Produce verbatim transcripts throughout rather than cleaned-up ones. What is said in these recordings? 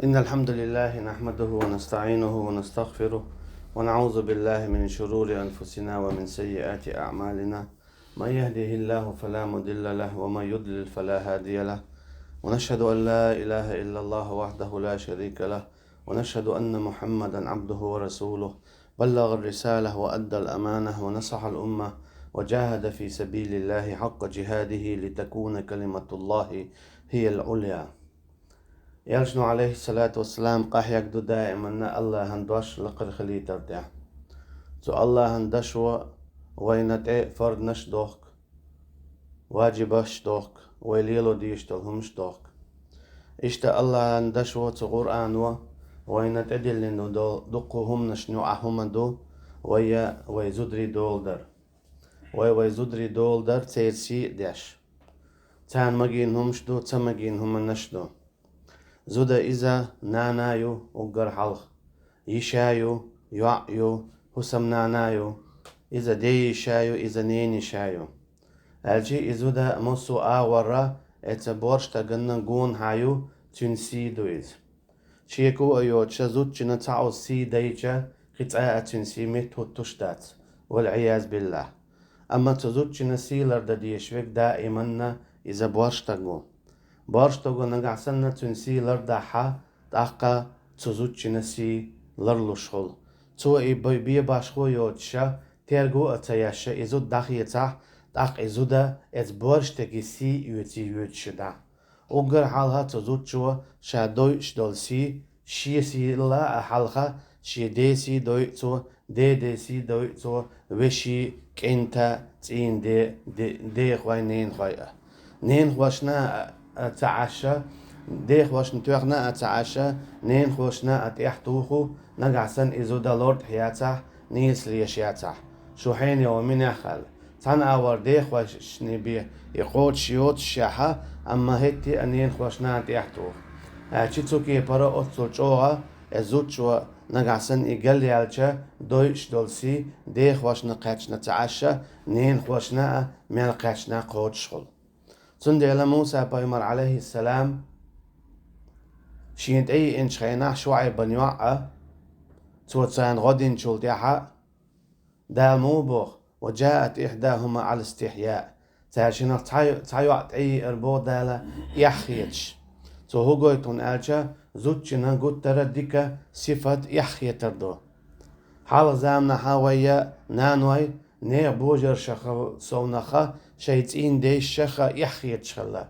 إن الحمد لله نحمده ونستعينه ونستغفره، ونعوذ بالله من شرور أنفسنا ومن سيئات أعمالنا. من يهده الله فلا مضل له، ومن يضلل فلا هادي له. ونشهد أن لا إله إلا الله وحده لا شريك له، ونشهد أن محمدا عبده ورسوله، بلغ الرسالة وأدى الأمانة ونصح الأمة، وجاهد في سبيل الله حق جهاده لتكون كلمة الله هي العليا. Элчано, Ӏалайхи ссалату вассалам, къахьегна ду даиманна Аллахӏан дош лакхара хилийтар тӀехь. Цу Аллахӏан дошо вайна тӀе фарзаш дохку, ваджибаш дохку, вай лело дезаш долу хӀумаш дохку. Иштта Аллахӏан дошо, цу Къуръано вайна тӀедиллина долу дуккха хӀуманаш юкъахь хӀума ду, вай, вай зударий доладар. Вай, вай зударий доладар, церан сий а деш. Царна магийна хӀумаш ду, ца магийна хӀуманаш ду. Зуда иза нана ю уггар хьалха, йиша ю, йоӀ ю, хӀусамнана ю, иза ден йиша ю, иза ненан йиша ю. Аьлча и зуда массо а агӀорра, эца боьрша стаганна гонахьа ю, цуьнан сий ду иза. Чеко а йоцуша, зудчунна цхьа а сий дайча, кхин цкъа а цуьнан сий меттахӀуттуш дац, валь-Ӏиязу биллахӀ. Амма цу зудчунна сий лардан дезаш верг даиманна иза боьрша стаг ву. Боьрша стаго нагахь санна цуьнан сий лардахь, тӀаккха цу зудчунна сий ларлуш хуьлу. Цо и бе-, бе башхо йоцуша, терго а ца еш, и зуда дӀахецахь, тӀаккха и зуда эца боьрша стеган сий оьций йоьцуш ю дӀа. Уггар хьалха цу зудчо ша дойуш долу сий, шен сийла а хьалха, шен ден сий дойу цо, деден сий дойу цо, вешин, кӀентан, цӀийнан де-, де-, дехой, ненахой а. Ненахошна а, а, ца Ӏаш, дехошна тоьхна а ца Ӏаш, ненахошна а тӀехь туху, нагахь санна и зуда лартӀехь яцахь, нийса леш яцахь. Шу хьенех ву, минех аьлла. Цхьана агӀор дехошна бен и кхочуш йоцушехь, амма хӀетте а ненахошна а тӀехь туху. Аьлча цу кепара оццул чӀогӀа, эца зудчо нагахь санна и галъяьлча, дойуш долу сий дехошна кхаьчна ца Ӏаш, ненахошна а мел кхаьчна кхочуш хуьлу. Цундела Муса пайхамар, Ӏалайхи ссалам, шена тӀееанчу хенахь ШуӀайбан йоӀ а, цо царна гӀо динчул тӀаьхьа, Дала муха боху: «Ва джаат ихьдахума Ӏала истихьяъ». Цара шиннах цхьа, цхьа йоӀ тӀееара боху Дала, эхь хеташ. Цо хӀун гойту хьуна аьлча, зудчунна гуттара а дика сифат эхь хетар ду. Хьалха заманахьа вай наной нехан божаршах совнаха, шайн цӀийнан дайшах а эхь хеташ хилла.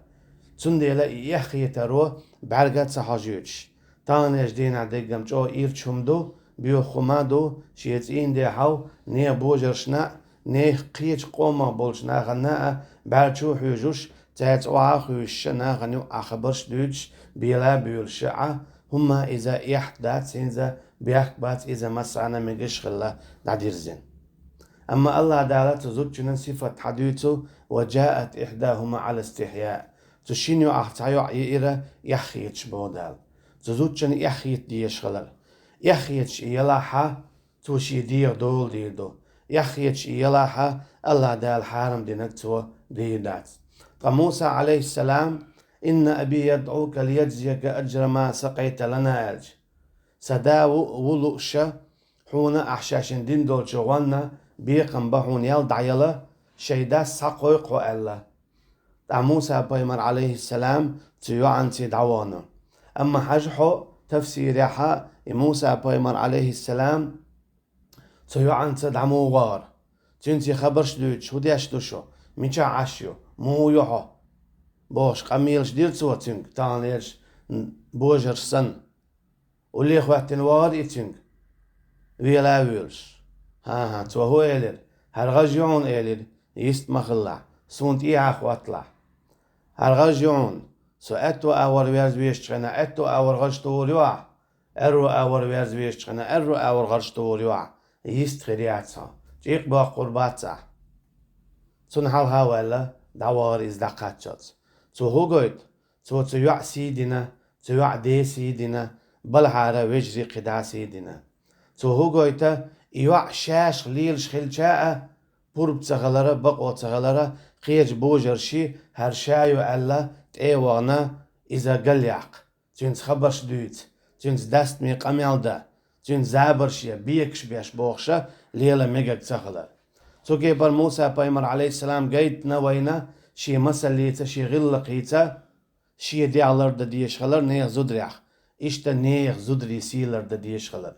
Цундела и эхь хетаро бӀаьрга а ца хьожуьйтуш, таханлерчу дийнахь дерг-м чӀогӀа ирча хӀума ду, боьха хӀума ду, шен цӀийнан ден хьал нехан божаршна а, нехан кхечу къомах болчу нахана а бӀаьрчо а хьуьйжуш, цаьрца охьа а хуьйшуш, нахана юкъахь хабарш а дуьйцуш, бела а буьйлуш а, хӀумма иза эхь дац, хӀинца бехк бац, иза массарна а мегаш хилла дӀадирзина. Амма Аллах Дала цу зудчунан сифат хьадуьйцу: «Ва джаат ихьдахума Ӏала истихьяъ». Цу шина йоӀах цхьа йоӀ еара эхь хеташ, боху Дала. Цу зудчунна эхь хета дезаш хилар. Эхь хеташ и ялахь, цо шен дегӀан дола дийр ду. Эхь хеташ и ялахь, Аллах Дала хьарам динарг цо дийр дац. Ткъа Муса, Ӏалайхи ссалам: «Инна аби ядӀука лияджзияка аджра ма сакъайта лана», аьлча, сан да ву, ву лууш, хьуна ахь шаьшшинна дина долчу гӀонна бекхам бан хьуна ял дӀаяла, шайн дас схьакхойкху хьо аьлла. Ткъа Муса пайхамар, Ӏалайхи ссалам, цу йоӀанций дӀавахана. Амма хьажа хьо, тафсирехь и Муса пайхамар, Ӏалайхи ссалам, цу йоӀанца дӀа муха вахара. Цуьнца хабарш дуьйцуш: «ХӀун деш ду шу? Мичахь Ӏаш ю? Муха ю хьо?» бохуш, къамелаш дира цо цуьнга, таханлерчу божарш санна. Улле хӀоьттина вахара и цуьнга, вела а воьлуш. ХӀан-хӀа, цо хӀун элира? «ХӀара гӀаж ю хьуна», элира, йист ма хилалахь, суна тӀехьа хӀотталахь. «ХӀара гӀаж ю хьуна, со аьтту агӀор верза везачу хенахь, аьтту агӀор гӀаж тухур ю ахь, аьрру агӀор верза везачу хенахь, аьрру агӀор гӀаж тухур ю ахь, йист хир яц хьо, чӀикъ боккхур бац ахь». Цунна хьалха а ваьлла, дӀавахара иза дӀакхаччалц. Цо хӀун гойту? Цо цу йоӀа сий дина, цу йоӀа ден сий дина, балхьара вежарий кхидӀа сий дина. Цо хӀун гойту? И йоӀ шаьш лелаш хилча а, пурба ца хилара, бакъо ца хилара, кхечу божарший хӀара ша ю аьлла, тӀе а вахана, иза галъяккха, цуьнца хабарш дуьйцу, цуьнца дастаме къамел дан, цуьнца забарш ян, бекаш беш бохуш а лела мегаш ца хилар. Цу кепара Муса-пайхамар, Ӏалайхиссалам, гайтина вайна шен масаллица, шен гӀиллакхица, шен дегӀ лардан дезаш хилар нехан зударех, иштта нехан зударий сий лардан дезаш хилар.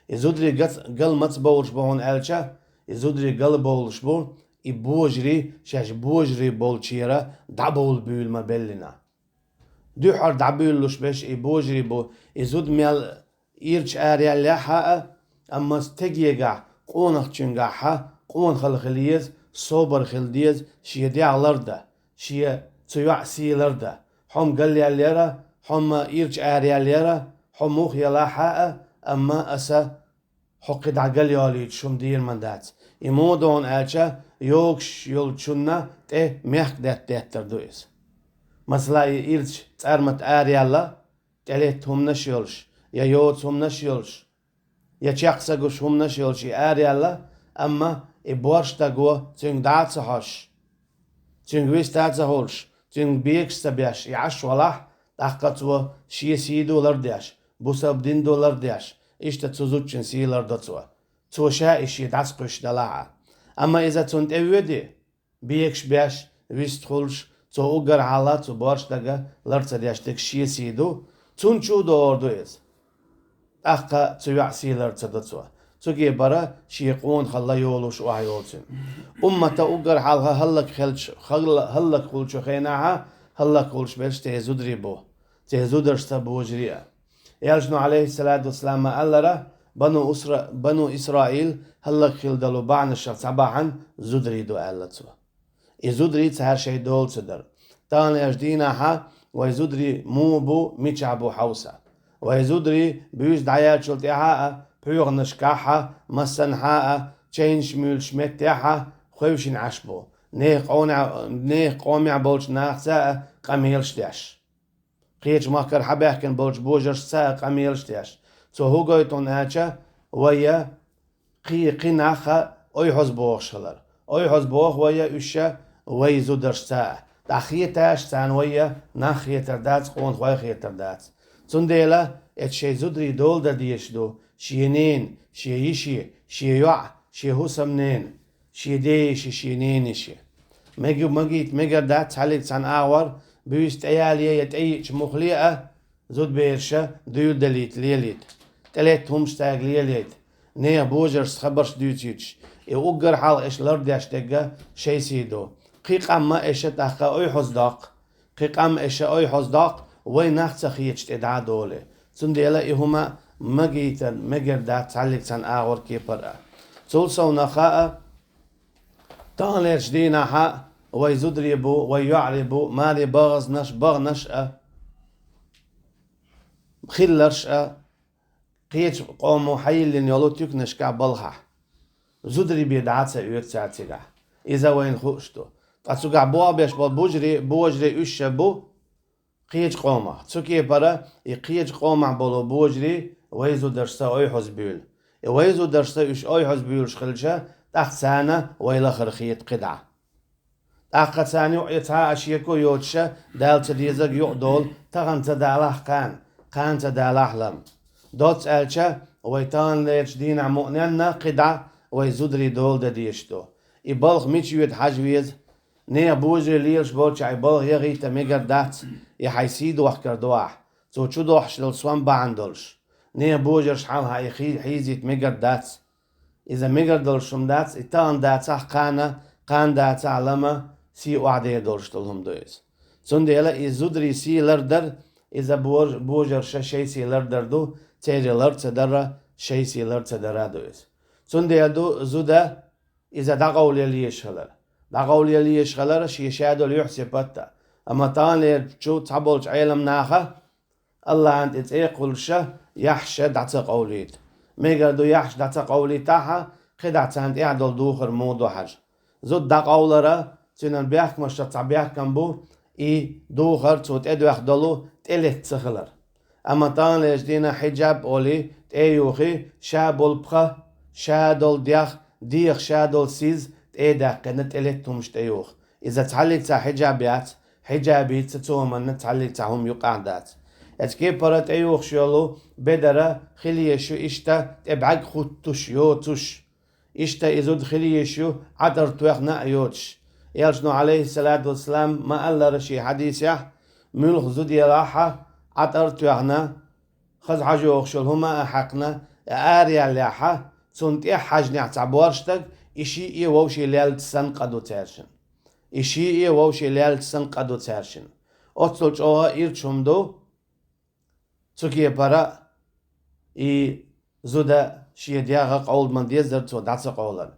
И зударий гац-, гал маца бовлуш бу хьуна аьлча, и зударий гал бовлуш бу, и божарий шаьш божарий болчера дӀабовла буьйлу ма-беллина. Дуьххьара дӀабуьйлалуш берш и божарий бу, и зуда мел ирча араяьллехь а, амма стегегахь, къонахчуьнгахь а къонахалла хила еза, собар хила деза, шен дегӀ лардан, шен цу йоӀан сий лардан. Хьо-м галъяьллера, хьо-м ирча араяьллера, хьо муха елахь а, амма аса хьо кхидӀа галъялуьйтуш хӀума дийр ма дац. И муха ду хьуна аьлча, йогуш йолчунна тӀе мехкдаьтта деттар ду иза. Масала, и ирча цӀармата араяьлла, тӀелетта хӀуманаш йолуш, я йоцу хӀуманаш йолуш, я чекх ца гуш хӀуманаш йолуш и араяьлла, амма и борша стаг ву, цуьнга дӀа а ца хьожуш, цуьнга вист а ца хуьлуш, цуьнга бекаш ца беш, и Ӏаш валахь, тӀаккха цо шен сий ду лардеш, бусалба дин ду лардеш, иштта цу зудчун сий лардо цо. Цо ша и шен дӀасакхуьйсуш делахь а. Амма иза цунна тӀе воьдий, бекаш беш, вист хуьлуш, цо уггар хьалха цу борша стага лар ца деш дерг шен сий ду, цунна чу а догӀур ду иза. ТӀаккха цу йоӀан сий лар ца до цо. Цу кепара шен къонахалла йолуш охьайолу цуьнан. Уммата уггар хьалха хӀаллакьхилча, хӀалла-, хӀаллакьхуьлучу хенахь а хӀаллакьхуьлуш берш церан зударий бу, церан зударшца божарий а. Элчано, Ӏалайхиссалату вассалам, ма-аллара, бану Исра-, бану Исраил хӀаллакьхила долу бахьанашах цхьа бахьана зударий ду аьлла цо. И зударий цара шайн дола ца дара. Таханлерчу дийнахь а вайн зударий муха бу, мичахь бу хьовса. Вайн зударий буьйса дӀаяьллачул тӀаьхьа а, пхьоьханашкахь а, массанхьа а, чайнаш муьйлучу меттехь а хевшина Ӏаш бу. Нехан къомехь, нехан къомехь болчу нахаца а къамелаш деш. Кхечу махкара хьабаьхкина болчу божаршца а къамелаш деш. Цо хӀун гойту хьуна аьлча, вай кхи-, кхин нах а ойхьаза бохуш хилар. Ойхьаза боху вай уьш а вай зударшца а. ТӀаккха хеташ царна вай нах хетар дац, къонахой хетар дац. Цундела эцу шайн зударий дола дан дезаш ду шен ненан, шен йишин, шен йоӀан, шен хӀусамненан, шен ден йишин, шен ненан йишин. Мег-, магийта мегар дац цхьаллиг цхьана агӀор, буьйса тӀеялае я тӀеиъча муххале а, зудабераш дуьйладалийта лелийта, тӀелетта хӀуманаш цаьрга лелайта, нехан божаршца хабарш дуьйцуьйтуш, и уггар хьалха эш лардеш дерг шайн сий ду. Кхин къам а эш тӀаккха ойхьаза доккху, кхин къам а эш ойхьаза доккху, вай нах ца хеташ тӀе дӀа а долий. Цундела и хӀума магийта мегар дац цхьаллиг цхьана агӀор, кепара а. Цул совнаха а, таханлерчу дийнахь а вай зударий бу, вай йоӀарий бу, маре бахазнаш, баханаш а, хилларш а, кхечу къомо хьайиллина йолу туьканашкахь, балхахь. Зударий бен дӀа а ца оьцу цара цигахь. Иза вайна хууш ду. Ткъа цигахь болх беш болу бужарий, божарий уьш а бу кхечу къомах. Цу кепара и кхечу къомах болу божарий вай зударшца ойхьаза буьйлу. И вай зударшца уьш ойхьаза буьйлуш хилча, тӀаккха царна вай лахара хета кхидӀа. ТӀаккха царна юкъа цхьа а шеко йоцуша, Дала ца дезарг юкъа долу, тахана ца далахь кхана, кхана ца далахь лама. Доцца аьлча, вай таханлерчу дийнахь мукъаненна кхидӀа вай зударий дола дан дезаш ду. И балха мича йоьду хьажа веза? Нехан божарий лелаш болчохь и балха яхийта мегар дац, и хьайн сий дохкар ду ахь, цо чу дохьуш долу сом бахьана долуш. Нехан божарш хьалха и хий-, хьийзийта мегар дац. Иза мегар долуш хӀума дац, и тахана дацахь кхана, кхана дацахь лама, сий охьадер долуш долу хӀума ду иза. Цундела и зударий сий лардар, иза бож-, божарша шайн сий лардар ду, церан лар ца дара, шайн сий лар ца дара ду иза. Цундела ду зуда иза дӀакъовлаялла езаш хилар. ДӀакъовлаялла езаш хилар шен ша долу юьхь-сипатта. Амма таханлерчу цхьаболчу Ӏеламнаха АллахӀан тӀе цӀе а кхуллуша, яхьаш дӀа ца къовлийта. Мегар ду яхьаш дӀа ца къовлийтахь а, кхидӀа царна тӀехь долу духар муха ду хьажа. Зуда дӀакъовлара, цуьнан бехкамашца цхьа бехкам бу, и духар цо тӀедоьхна долу тӀелетта ца хилар. Амма таханлерчу дийнахь хьиджаб олий, тӀе а юхий, ша болу пха, ша долу дегӀ, дегӀан ша долу сиз тӀе а даьккхина, тӀелетта хӀуманаш тӀеюху. Иза цхьаллиг цхьа хьиджаб яц, хьиджабица цу хӀуманна цхьаллиг цхьа хӀума юкъахь дац. Эцу кепара тӀеюхуш йолу бедар хила езаш ю иштта тӀе бӀаьрг хуттуш, йоцуш. Иштта и зуда хила езаш ю, Ӏатар тоьхна а йоцуш. Элчано, Ӏалайхиссалату вассалам, ма-аллара шен хьадисехь: «Муьлха зуда елахь а, Ӏатар тоьхна, хаза хьожа йогӀуш йолу хӀума а хьаькхна, араяллехь а, цунна тӀехь хьаьжнехь цхьа борша стаг, и шиъ а вовшийн леллачу санна къа ду цаьршинна. И шиъ а вовшийн леллачу санна къа ду цаьршинна». Оццул чӀогӀа ирча хӀума ду, цу кепара и зуда шен дегӀ къовла ма дезара цо дӀа ца къовлар.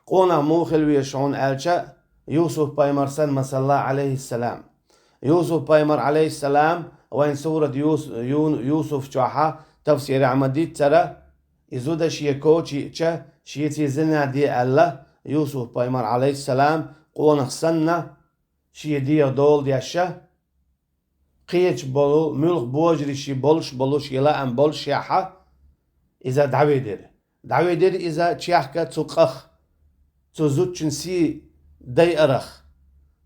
Къонах муха хила веза хьуна аьлча, Юсуп-пайхамар санна, масала, Ӏалайхиссалам. Юсуп-пайхамар, Ӏалайхиссалам, вайн сурат Юс-, Юн-, Юсуф чохь а тафсирехь ма-дийццара, и зуда шен коча йиъча, шеца зина де аьлла, Юсуп-пайхамар, Ӏалайхиссалам, къонах санна, шен дегӀ дола деш а, кхечу болу, муьлха божарий шен болуш болу, шен лаам болушехь а, иза дӀавидира. ДӀавидира иза чехка цу къах, цу зудчун сий дайарах,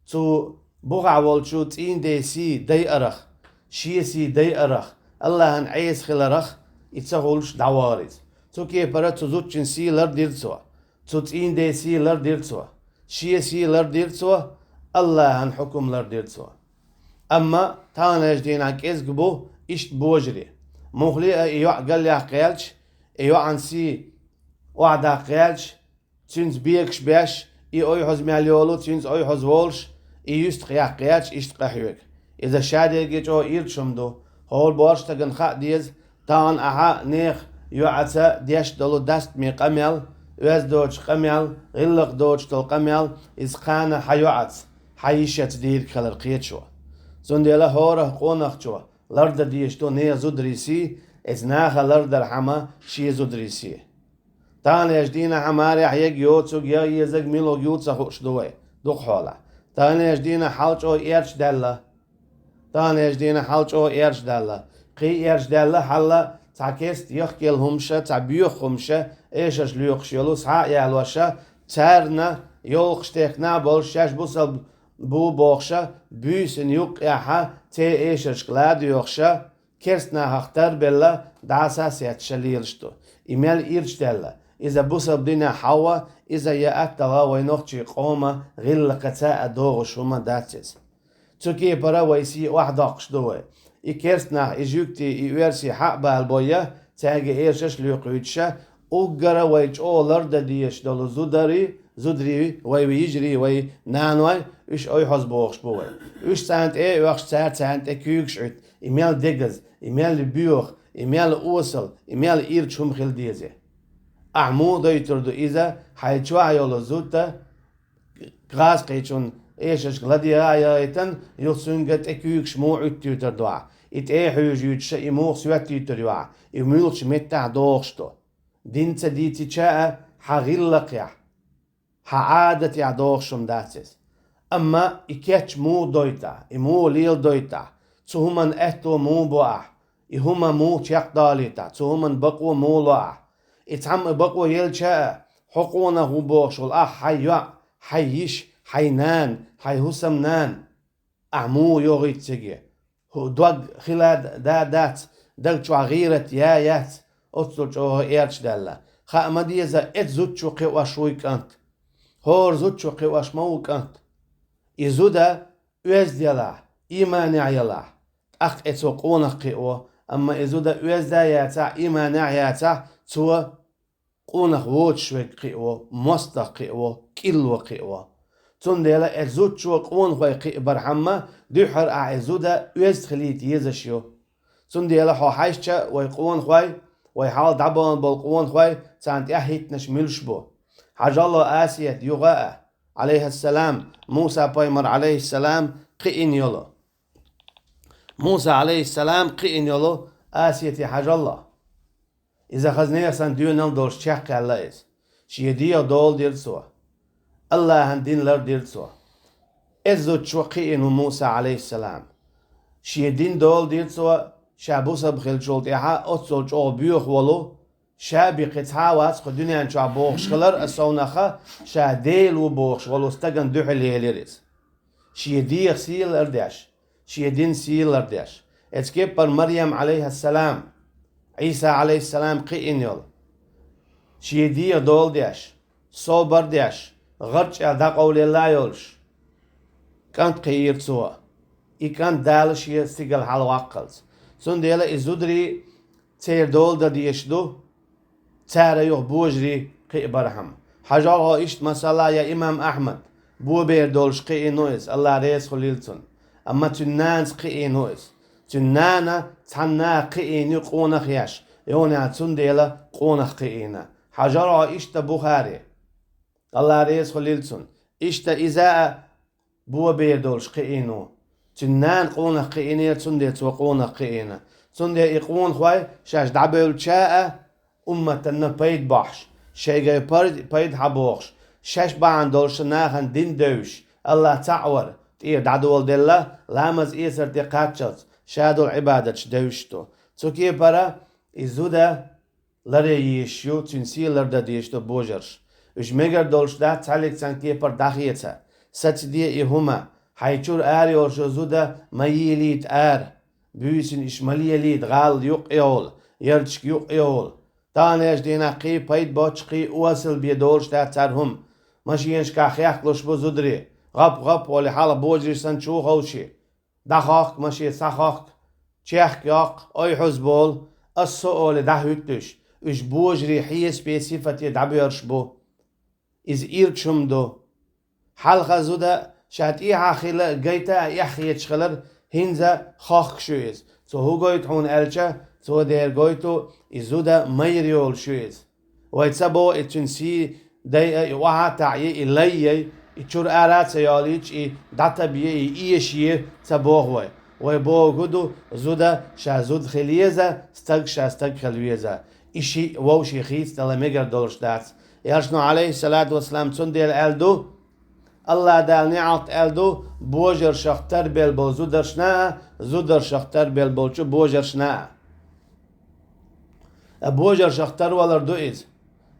цу бухахь волчу цӀийнан ден сий дайарах, шен сий дайарах, Аллахьан Ӏеса хиларах, и ца хуьлуш дӀавахара иза. Цу кепара цу зудчун сий лардира цо, цу цӀийнан ден сий лардира цо, шен сий лардира цо, Аллахьан хьукум лардира цо. Амма таханлерчу дийнахь кӀезиг бу иштта божарий. Муххале а и йоӀ галъяккха гӀерташ, и йоӀан сий охьадаккха гӀерташ, цуьнца бегаш беш, и ойхьаза мел йолу, цуьнца ойхьаза волуш, и юьстах яккха гӀерташ иштта къахьоьгу. Иза шадерриге чӀогӀа ирча хӀума ду. ХӀора борша стагана хаа деза, тахана ахьа нехан йоӀаца деш долу дастаме къамел, оьзда доцу къамел, гӀиллакх доцуш долу къамел, иза кхана хьан йоӀаца, хьан йишица дийриг хилар кхеташо. Цундела хӀора къонахчо лардан дезаш ду нехан зударий сий, иза наха лардархьама шен зударий сий. Таханлерчу дийнахь марехь ерг йоцург, ягӀ езарг мила ю ца хууш ду вай, дукха хьолахь. Таханлерчу дийнахь хьал чӀогӀа эрча даьлла. Таханлерчу дийнахь хьал чӀогӀа эрча даьлла. Кхин а эрча даьлла хьал, цхьа керста яхкаелла хӀумаш а, цхьа боьха хӀумаш а, эшарш лоькхуш йолу схьа а ялош а, царна йовлакхаш техкина а болуш, шаьш бусалба бу бохуш а, буьйсанна юккъехь а церан эшаршка ладоьгӀуш а, керста нахах тарбелла, дӀаса а сеццаш а лелаш ду. И мел ирча даьлла, иза бусалба динехь хьовха, иза я атталгӀа вайн нохчийн къоман гӀиллакхаца а догӀуш хӀума дац иза. Цу кепара вай сий охьадоккхуш ду вай. И керста нах, и жуьгтий, и оьрсий хьа а балабой а, цаьрга эшарш лоькхуьйтуш а, уггара вай чӀогӀа лардан дезаш долу зударий, зударий, вай йижарий, вай наной, уьш ойхьаза бохуш бу вай. Уьш царна тӀе а оьхуш, цара царна тӀе куьйгаш Ӏуьтту, и мел дегаза, и мел боьха, и мел осал, и мел ирча хӀума хила деза. Ахьа муха дойтур ду иза, хьайн чохь йолу зуда гӀазкхичун эшаршка ладегӀа а яйтина, юха цуьнга тӀе куьйгаш муха Ӏуьттуьйтур ду ахьа? И тӀе а хьуьжуьйтуш а, и муха соьттуьйтур ю ахьа? И муьлхачу меттехь догӀуш ду? Дин ца дийцича а, хьан гӀиллакхехь, хьан Ӏадатехь догӀуш хӀума дац иза. Амма и кечам муха дойту ахь, и муха леладойту ахь, цу хӀуманна аьтто муха бо ахь, и хӀума муха чекхдалийта, цу хӀуманна бакъо муха ло ахь? И цхьамма бакъо елча а, хьо къонах ву бохуш волу ахь, хьайн йоӀ, хьайн йиша, хьайн нана, хьайн хӀусамнана ахь муха йогӀуьйту цига? ХӀу-, дог хила да-, да-, дац, даг чохь гӀийрат я-, яц, оццул чӀогӀа эрча даьлла. Хаа ма деза, эцу зудчо кхиош вуй кӀант. ХӀора зудчо кхиош ма ву кӀант. И зуда оьзда елахь, ийманехь елахь, тӀаккха эцо къонах кхио, амма и зуда оьзда а яцахь, ийманехь а яцахь, цо къонах воцуш верг кхио, мостагӀ кхио, кӀилло кхио. Цундела эцу зудчо къонахой кхиабархьама, дуьххьара ахь и зуда оьзда хилийта езаш ю. Цундела хьо хьаьжча, вай къонахой, вай хьал дӀабахана болу къонахой, царна тӀехь хӀиттинарш муьлш бу? Хьажал Асият юха а, Ӏалайхиссалам, Муса-пайхамар, Ӏалайхиссалам, кхиъна йолу. Муса, Ӏалайхиссалам, кхиъна йолу Асияте хьажал. Иза хаза нехан санна доьналла долуш чекхъяьлла иза. Шен дегӀ дола дира цо. Аллахьан дин лардира цо. Эцу зудчо кхиъна ву Муса, Ӏалайхиссалам. Шен дин дола дира цо, ша бусалба хиллачул тӀаьхьа оццул чӀогӀа боьха волу, ша бен кхин цхьа а вац кху дуьнен чохь бохуш хилар а совнаха, ша Дела ву бохуш волу стагана дуьхьал елира иза. Шен дегӀан сий лардеш, шен динан сий лардеш, Эцу кеппара Марьям, Ӏалайхиссалам, Ӏийса, Ӏалайхиссалам, кхиийна йолу, шен дегӀан дола деш, собар деш, гӀарчӀ аьлла дӀакъовлаелла йолуш, кӀант кхиийра цо. И кӀант Дала шен стигала хьалаваккхалц. Цундела и зударий церан дола дан дезаш ду, цара юха божарий кхиабархьама. Хьажал хьо иштта масала, я имам Ахьмад, бобер долуш кхиийна ву иза, АллахӀ реза хуьлийла цунна. Амма цуьнан нанас кхиийна ву иза. Цуьнан нана цхьана наха кхиийна ю къонах еш, йонехь цундела къонах кхиийна. Хьажал хьо иштта Бухари, АллахӀ реза хуьлийла цунна. Иштта иза а бобер долуш кхиийна ву. Цуьнан нана къонах кхиийнера, цундела цо къонах кхиийна. Цундела и къонахой шаьш дӀабевлча а умматана пайда бохьуш, шайгара пар-, пайда хьабохуш, шаьш бахьана долуш нахана дин девзаш, АллахӀ цхьаъ вар тӀера дӀадоладелла, ламаз эцар тӀе кхаччалц, ша долу Ӏибадаташ девзаш ду. Цу кепара и зуда ларъян езаш ю, цуьнан сий лардан дезаш ду божарша. Уьш мегар долуш дац цхьаллиг цхьана кепара дӀахеца. Сацаде и хӀума, хьайн чуьра ара йолуш йолу зуда ма елийта ара. Буьйсанна уьш ма лелийта, гӀалла юкъа йовла, ярташка юкъа йовла. Таханлерчу дийнахь кхин пайда боццуш, кхин осал бен долуш дац цара хӀума. Машенашкахь хехкалуш бу зударий. ГӀап-гӀап олий, хьалха божарий санна чу ховший. ДӀахахка машен, схьахахка, чехка йоккху, ой хьуза болу, ас со олий дӀахӀуьттуш, уьш божарий хьесапе, сифате дӀабоьрзуш бу. Иза ирча хӀума ду. Хьалха зуда ша тӀехьа хила а, гайта а эхь хеташ хилар, хӀинца хохкуш ю иза. Цо хӀун гойту хьуна аьлча, цо дера гойту, и зуда майра йолуш ю иза. Вай ца боху и цуьнан сий дайа, и охьа а таӀъе, и лай яй, и чуьра ара а ца йолийча, и дӀатабъе, и эшае ца боху вай. Вай бохург хӀун ду, зуда ша зуда хила еза, стаг ша стаг хила веза. И шиъ вовшийн хийцадала мегар долуш дац. Элчано, Ӏалайхиссалату вассалам, цундела аьлла ду, АллахӀ Дала неӀалт аьлла ду божаршах тарбелла болу зударшна а, зударшах тарбелла болчу божаршна а. А божаршах тарвалар ду иза.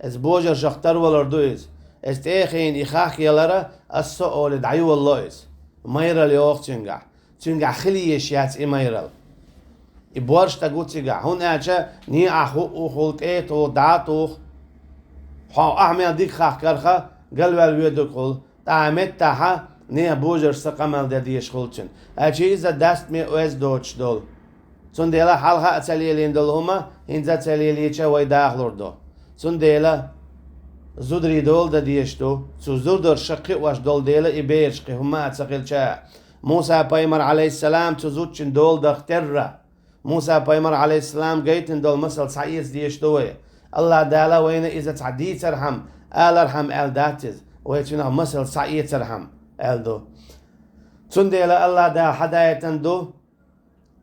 Иза божаршах тарвалар ду иза. Иза тӀехийна и хахка ялара, ас со олий дӀайолало иза. Майралла йогӀу цуьнгахь. Цуьнгахь хила езаш яц и майралла. И борш стаг ву цигахь, хӀунда аьлча некъахь хӀуъу хуьлу, тӀе а туху, дӀа а туху. Хьо ахь мел дика хахкарха, галваьлла воьдург хуьлу. ТӀаккха меттахьа нехан божаршца къамел дан дезаш хуьлу цуьнан. Аьлча иза дастаме оьзда доцуш долу. Цундела хьалха а ца лелийна долу хӀума, хӀинца а ца лелийча, вай дахалур ду. Цундела зударий дола дан дезаш ду, цу зударша кхиош долу дела и бераш кхин хӀумма а ца хилча а. Муса-пайхамар, Ӏалайхиссалам, цу зудчун дола дарх терра. Муса-пайхамар, Ӏалайхиссалам, гайтина долу масал схьаэца дезаш ду вай. АллахӀ Дала вайна иза цхьа дийцархьама, алархьама аьлла дац иза, вай цуьнах масал схьаэцархьама аьлла ду. Цундела АллахӀ Дала хьадаийтина ду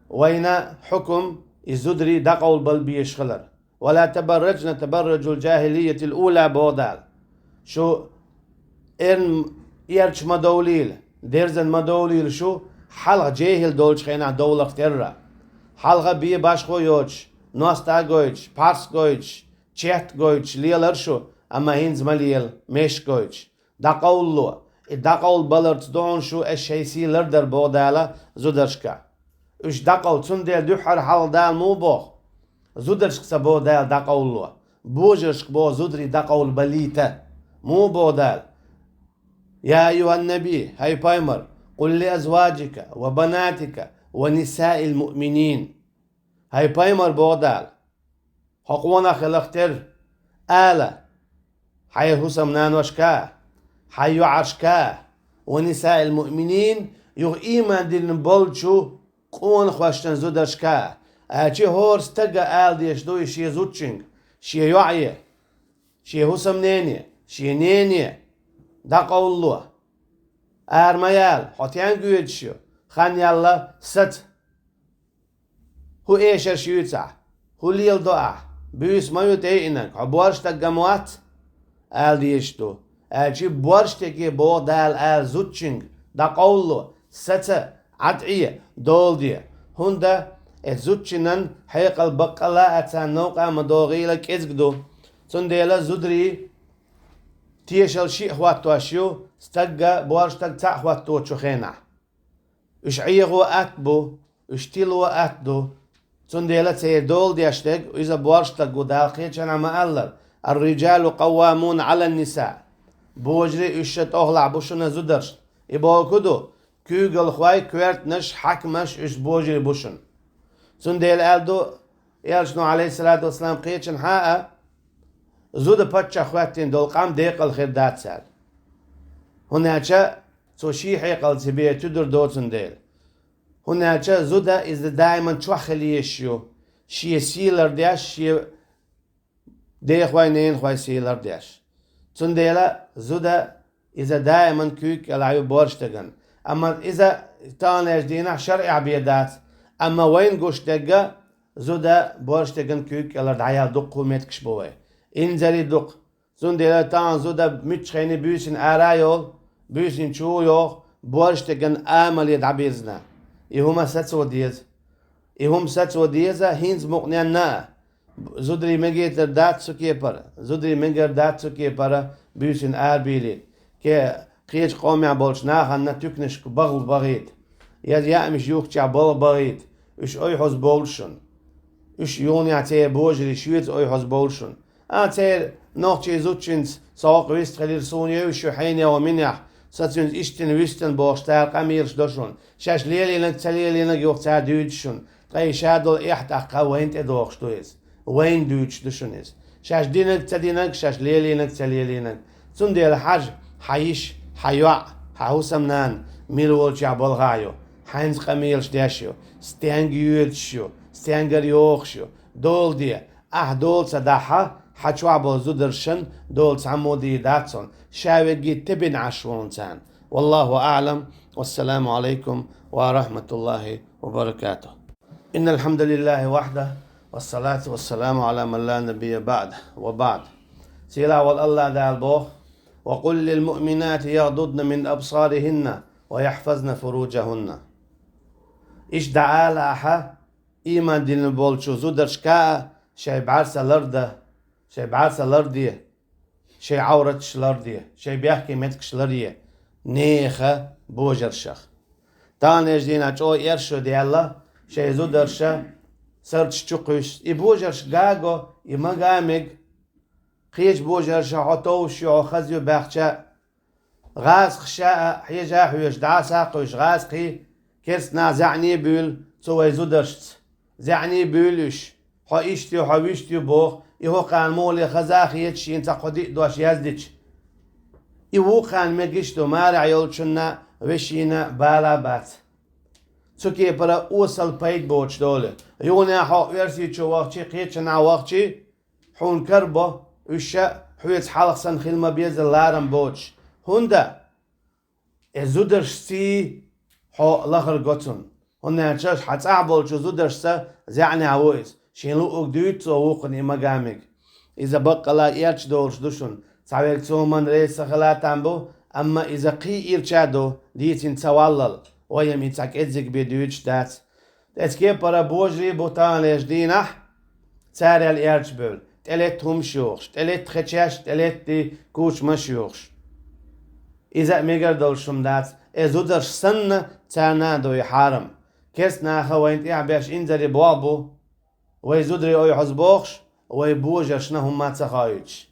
вайна хьукум, и зударий дӀакъовлабала безаш хилар. «ولا تبرجن تبرج الجاهلية الأولى», боху Дала. Шу эрна, эрча ма довлийла, дерзана ма довлийла шу, хьалха жехӀил долчу хенахь довларх терра. Хьалха бен башхо йоцуш, ностай гойтуш, пхьарс гойтуш, четта гойтуш лелара шу, амма хӀинца ма лела, мешка гойтуш. ДӀакъовлало. И дӀакъовлабаларца ду хьуна шу ас шайн сий лардар, боху Дала, зударшка. Уьш дӀакъовла, цундела дуьххьара хьалха Дала муха боху? Зударшка ца боху Дала дӀакъовлало. Божаршка боху зударий дӀакъовлабалийта. Муха боху Дала? «يا أيها النبي», хӀай пайхамар, «قل لأزواجك وبناتك ونساء المؤمنين». ХӀай пайхамар, боху Дала, хьо къонах хиларх терра, ала хьайн хӀусамнаношка, хьайн йоӀаршка, «ونساء المؤمنين», юха ийман диллина болчу къонахошна зударшка, аьлча хӀора стага ала дезаш ду и шен зудчуьнга, шен йоӀе, шен хӀусамнене, шен нене: «ДӀакъовлало, ара ма яла, хьо стенга оьдуш ю, хан яьлла саца. ХӀун эшарш юьйцу ахь? ХӀун леладо ахь? Буьйса ма ю тӀеиънарг, хьо борша стаг ма вац», ала дезаш ду. Аьлча борша стаге боху Дала ала зудчуьнга: «ДӀакъовлало, саца, Ӏад Ӏе, дола де». ХӀунда? Эцу зудчунна хьекъал баккъалла а царна новкъа ма догӀийла, кӀезиг ду. Цундела зударий тешалла шиъ хӀоттош ю, стаг а, борша стаг а цхьаъ хӀотточу хенахь. Уьш Ӏехо атта бу, уьш тило атта ду. Цундела церан дола деш дерг, иза боаршдерг ву, Дала кхечанхьа ма-аллара: «الرجال قوامون على النساء». Божарий уьш ша тӀехьалахь бу шуна зударшна. И бохург ду, куьйгалхой, коьртанаш, хьаькамаш, уьш божарий бу шуна. Цундела аьлла ду Элчано, Ӏалайхиссалату вассалам, кхечанхьа а, зуда паччахь хӀоьттина долу къам декъала хир дац цара. ХӀунда аьлча цо шен хьекъал ца бе туьдур доцун дела. ХӀунда аьлча зуда иза даиман чохь хила езаш ю, шен сий лардеш, шен дехой, ненахой сий лардеш. Цундела зуда иза даиман куьйга кӀелахь ю боаршдерг. Амма иза таханлерчу дийнахь шарӀехь бен дац, амма вайна гуш дерг а зуда боаршдерг куьйга кӀелара дӀаяла дуккха а меттигаш бу вай. Инзаре дукха. Цундела тахана зуда муьлххачу хенахь буьйсанна ара а йолу, буьйсанна чу а йоху, боаршдерг амале дӀабирзина. И хӀума сацо деза. И хӀума сацо деза хӀинца мукъаненна а. Зударий мегийтар дац цу кепара, зударий мегар дац цу кепара буьйсанна ара бийлийта. Кхечу къомехь болчу нахана туьканашка бахалла бахийта, я яамаш юхкучехь балха бахийта, уьш ойхьаза бовлуш шуна. Уьш юханехь церан божарий шоьца ойхьаза бовлуш шуна. А, церан нохчийн зудчуьнца со хӀокху вист хилира, суна евзаш ю хьенехь а минехь, со цуьнца иштта вистина бохуш, цара къамелаш до шуна. Шаьш лелийнарг, ца лелийнарг юха цара дуьйцуш шуна. Ткъа и ша долу эхь тӀаккха вайна тӀедогӀуш ду иза. Вайна дуьйцуш ду шуна иза. Шаьш динарг, ца динарг, шаьш лелийнарг, ца лелийнарг. Цундела хьажа, хьан йиша, хьан йоӀ, хьан хӀусамнана мила волчохь балхахь ю, хьайнца къамелаш деш ю, стенга йоьдуш ю, стенгара йохуш ю. Дола де, ахь дола ца дахь, хьан чохь болу зударшна дола цхьаммо дийр дац хьуна, ша верриге тебина Ӏаш ву хьуна царна. والله أعلم. والسلام عليكم ورحمة الله وبركاته. إن الحمد لله وحده، والصلاة والسلام على من لا نبي بعده، وبعد. Сийлахь волу АллахӀ Дала боху: «وقل للمؤمنات يغضضن من أبصارهن ويحفظن فروجهن». Иштта дӀаала ахьа, ийман дина болчу зударшка а шайн бӀаьрса ларда, шайн бӀаьрса ларде, шайн Ӏавраташ ларде, шайн бехке меттигаш ларъе, нехан божаршах. Таханлерчу дийнахь чӀогӀа эршо даьлла, шайн зударша сардаш чу кхуьссу. И божарш га го, и ма га мега. Кхечу божарша хьо товш ю, хьо хаза ю баьхча, гӀазкхаша а хьежа а хьоьжуш, дӀаса а кхуьйсуш, гӀазкхий керстанаха заьӀне а буьйлу цу вайн зударшца. ЗаьӀне а буьйлу уьш. Хьо иштта ю, хьо вуьшта ю боху, и хӀокхарна муха хаза а хеташ, шена цхьа кхо-диъ дош яздича. И вукхарна мегаш ду, марехь йолчунна вешина бала а бац. Цу кепара осал пайда боцуш долу. Юханехь хьо Оьрсийчу вахчи, кхечанхьа вахчи, хьуна карабо, уьш ша хьоьца хьалха санна хила ма-беззара ларам боцуш. ХӀунда? Э, зударшций хьо лахара го цунна. ХӀунда аьлча хьан цӀахь болчу зударшца заьӀнехь ву иза. Шен луъург дуьйцу цо вукхунна и ма га мега. Иза баккъалла эрча долуш ду шуна. Цхьаверг цу хӀуманна реза ца хила а там бу, амма иза кхин ирча а ду, дийцина ца валлал. Вайна и цхьа кӀеззиг бен дуьйцуш дац. Эцу кепара божарий бу таханлерчу дийнахь, царел эрча бевлла, тӀелетта хӀумаш йохуш, тӀелетта хечеш, тӀелетта кучамаш йохуш. Иза а мегар долуш хӀума дац, э, зударш санна, царна а ду и хьарам. Керстанаха вайна тӀехь беш инзаре болх бу, вай зударий ойхьаза бохуш, вай божаршна хӀумма ца хоуьйтуш.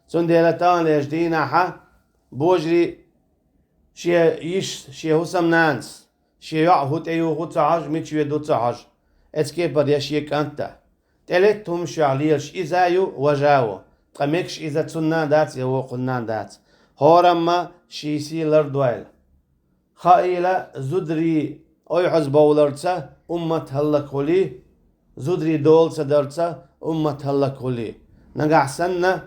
Цундела таханлерчу дийнахьа божарий шен йишас, шен хӀусамнанас, шен йоӀ хӀун тӀеюху ца хьожу, мича воьду ца хьожу, эцу кепара я шен кӀант а. ТӀелетта хӀумаш йохуш лелаш иза а ю, важа а ву, ткъа мегаш иза цунна а дац, я вукхунна а дац. ХӀорамма шен сий лардойла. Хаийла, зударий ойхьаза бовларца уммат хӀаллакхули, зударий дола ца дарца уммат хӀаллакхули. Нагахь санна,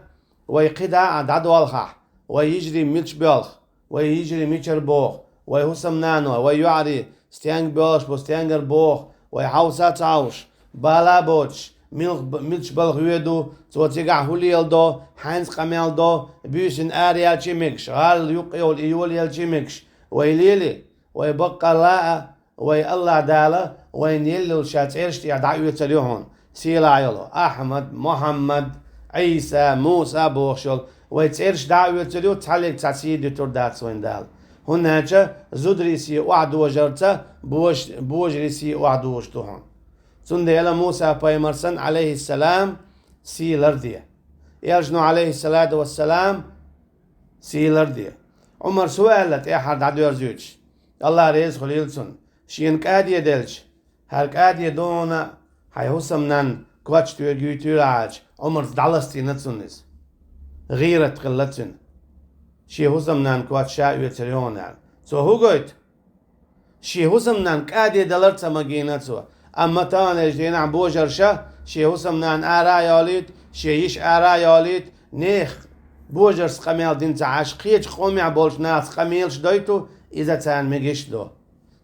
вай кхидӀа а дӀадолхахь, вай йижарий мича боьлху, вай йижарий мичара боху, вай хӀусамнано, вай йоӀарий стенга боьлхуш бу, стенгара боху, вай хьовса а ца хьовсуш, бала а боцуш, милх-, мича балха воьду, цо цигахь хӀун леладо, хьаьнца къамел до, буьйсанна араяьлча а мегаш, гӀала юккъе йолу и йолаелча а мегаш, вай лели, вай баккъалла а, вай АллахӀ Дала вайна елла йолу Ша цӀераш тӀехь дӀаоьцур ю хьуна. Сийлахь йолу Ахьмад, Мухьаммад, Ӏийса, Муса бохуш йолу вай цӀераш дӀаоьцур ю, цхьаллиг цхьа сий дуьтур дац вайна Дала. ХӀунда аьлча зударий сий охьадожарца бож-, божарий сий охьадожаш ду хьуна. Цундела Муса пайхамар санна, Ӏалайхиссалам, сий ларде. Элчано, Ӏалайхиссалату вассалам, сий ларде. Ӏумара аьлла, тӀехьара дӀадоьрзуьйтуш, АллахӀ реза хуьлийла цунна, шена каде делча, хӀара каде ду хьуна, хьайн хӀусамнанна коч тоьга юьйтуьйтур Ӏа аьлча, Ӏумарца дӀаластийна цунна иза. ГӀийрат хилла цуьнан. Шен хӀусамнанна коч ша оьцур ю хьуна аьлла. Цо хӀун гойту? Шен хӀусамнанна каде далар ца магийна цо. Амма таханлерчу дийнахь божарша шен хӀусамнана ара а йолуьйту, шен йиша ара а йолуьйту, нехан божаршца къамел дина ца Ӏаш, кхечу къомехь болчу нахаца къамелаш дойту, иза царна мегаш а до.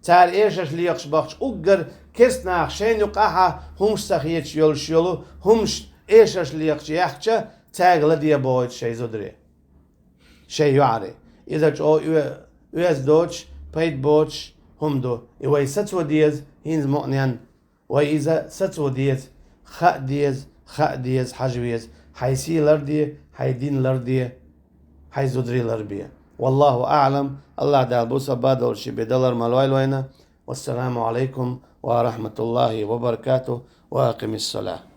Цара эшарш лекхаш бахча уггар керста нах шайна юкъахь хӀумаш ца хеташ йолуш йолу хӀумаш эшарш лекхача яьхча, цаьрга ладе бохуьйту шайн зударий, шайн йоӀарий. Иза чӀогӀа оь-, оьзда доцуш, пайда боцуш хӀума ду. И вай сацо деза, хӀинца мукъаненна вай иза сацо деза, хаа деза, хаа деза, хьажа веза. Хьайн сий ларде, хьайн дин ларде, хьайн зударий ларбе. Валлаху аӀлам, АллахӀ Дала бусалба долуш бен далар ма лойла вайна. Вассаламу Ӏалайкум ва рахьматуллахӀи ва баракатухӀ. Ва акъимиссалахӀ.